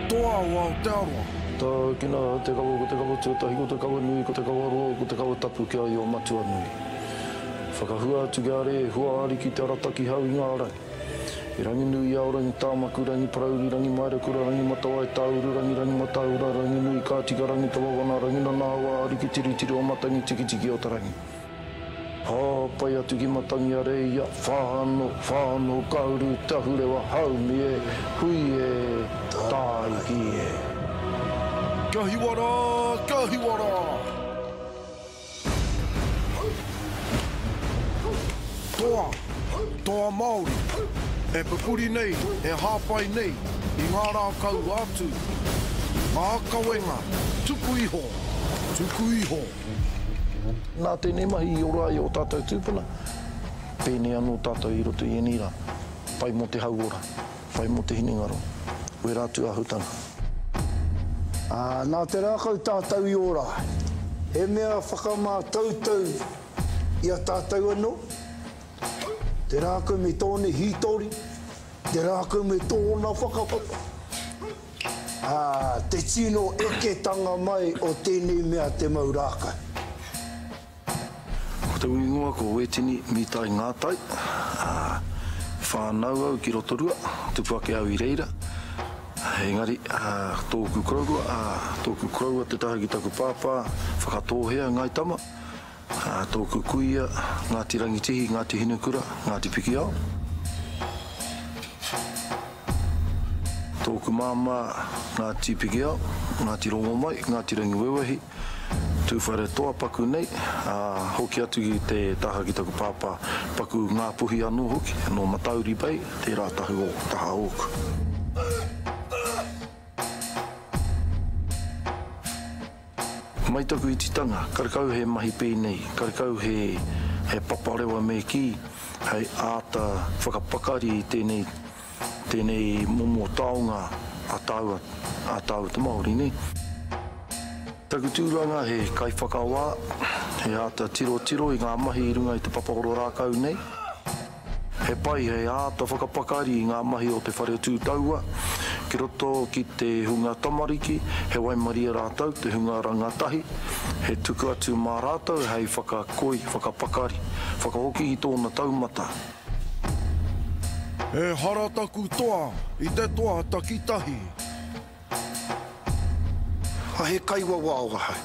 Toa o Aotearoa. Tākina te kawa, ko te kawa tuatahi, ko te kawa nui, ko te kawa roa, ko te kawa tapu ki a Io Matua nui. Whakahua atu ki a Rē, hua ariki te arataki hau i ngā rangi. I Ranginui, i Aorangi, Tāmaku, Rangi Parauri, Rangi Maerekura, Rangi Matawai, Tāuru, Rangi Rangi Mataura, Ranginui, Kātika, Rangi Tawawana, Rangi Nanawa, Ariki Tiritiri o Matangi, Tikitiki o te Rangi. Hāpai atu ki Matangi a Reia, whano, whano, kahuru, tahurewa, haumi e, hui e, tāiki e. Kia hiwa rā, kia hiwa rā! Toa, toa Māori, e pupuri nei, e hāpai nei i ngā rākau ā-tū, ngā kawenga tuku iho, tuku iho. Nā tēnei mahi i ora ai ō tātou tūpuna, pēnei anō tātou i roto i ēnei rā, pai mō te hauora, pai mō te hinengaro, wērā atu āhutanga. Ā, nā te rākau tātou i ora ai. He mea whakamātautau i a tātou anō, te rākau me tōna hītori, te rākau me tōna whakapapa. Ā, te tino eketanga mai o tēnei mea te mau rākau. Ko taku ingoa ko Wētini Mītai Ngātai, ā, i whānau au ki Rotorua, tupu ake au i reira. Engari, ā, tōku koroua, ā, tōku koroua te taha ki taku pāpā, Whakatōhea, Ngāi Tama, ā, tōku kuia, Ngāti Rangitihi, Ngāti Hinekura, Ngāti Pikiao. Tōku māmā, Ngāti Pikiao, Ngāti Rongomai, Ngāti Rangiwewehi, Tūwharetoa paku nei, ā, hoki atu ki te taha ki taku pāpā, paku Ngāpuhi anō hoki, nō Matauri Bay, tērā tahu o, taha ōku. Mai taku ititanga, karekau he mahi pēnei, karekau he, he paparewa me kī, hei āta whakapakari i tēnei, tēnei momo taonga a tāua, a tāua te Māori, nē. Taku tūranga he kaiwhakawā, he āta tirotiro i ngā mahi i runga i te papahoro rākau nei. He pai hei āta whakapakari i ngā mahi o te whare tū taua ki roto ki te hunga tamariki, he waimarie rātou, te hunga rangatahi, he tuku atu mā rātou hei whakakoi, whakapakari, whakahoki i tōna taumata. Ehara taku toa i te toa takitahi. A he kaiwawao ahau.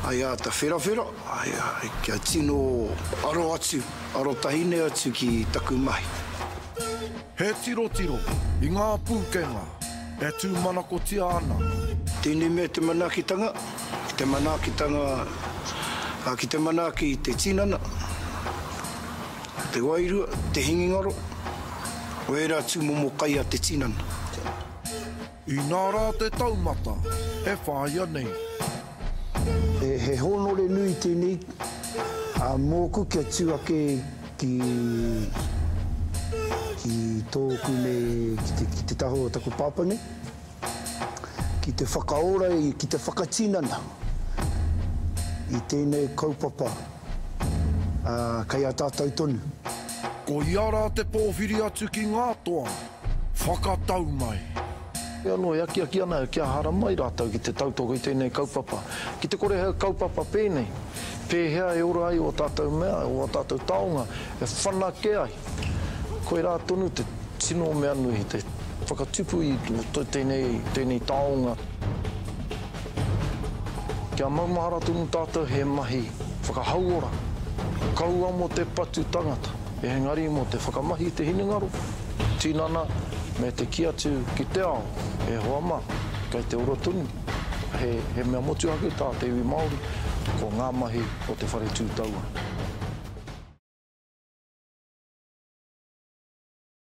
Ai āta wherawhera, ai, kia tino aro atu, arotahine atu ki taku mahi. He tirotiro i ngā pūkenga e tūmanakotia ana. Tēnei mea te manaakitanga, te manaakitanga, ki te manaaki i te tinana, te wairua, te hingingaro, wērā tūmomo kai a te tinana. Inā rā te taumata e whāia nei. He hōnore nui tēnei mōku kia tū ake ki, ki tōku nei, ki te, ki te taha o taku pāpā nei, ki te whakaora, ki te whakatinana i tēnei kaupapa kei a tātou tonu. Ko ia rā te pōwhiri atu ki ngā toa. Whakatau mai. He anō e akiaki ana kia haramai rātou ki te tautoko i tēnei kaupapa. Ki te kore he kaupapa pēnei, pēhea e ora ai ō tātou mea, ō tātou taonga, e whanake ai? Koirā tonu te tino mea nui, te whakatupu i tēnei, tēnei taonga. Kia maumahara tonu tātou he mahi whakahauora, kaua mō te patu tangata, engari mō te whakamahi i te hinengaro, tinana me te kī atu ki te ao, e hoa mā, kei te ora tonu. He, he mea motuhake tā te iwi Māori, ko ngā mahi o te whare tū taua.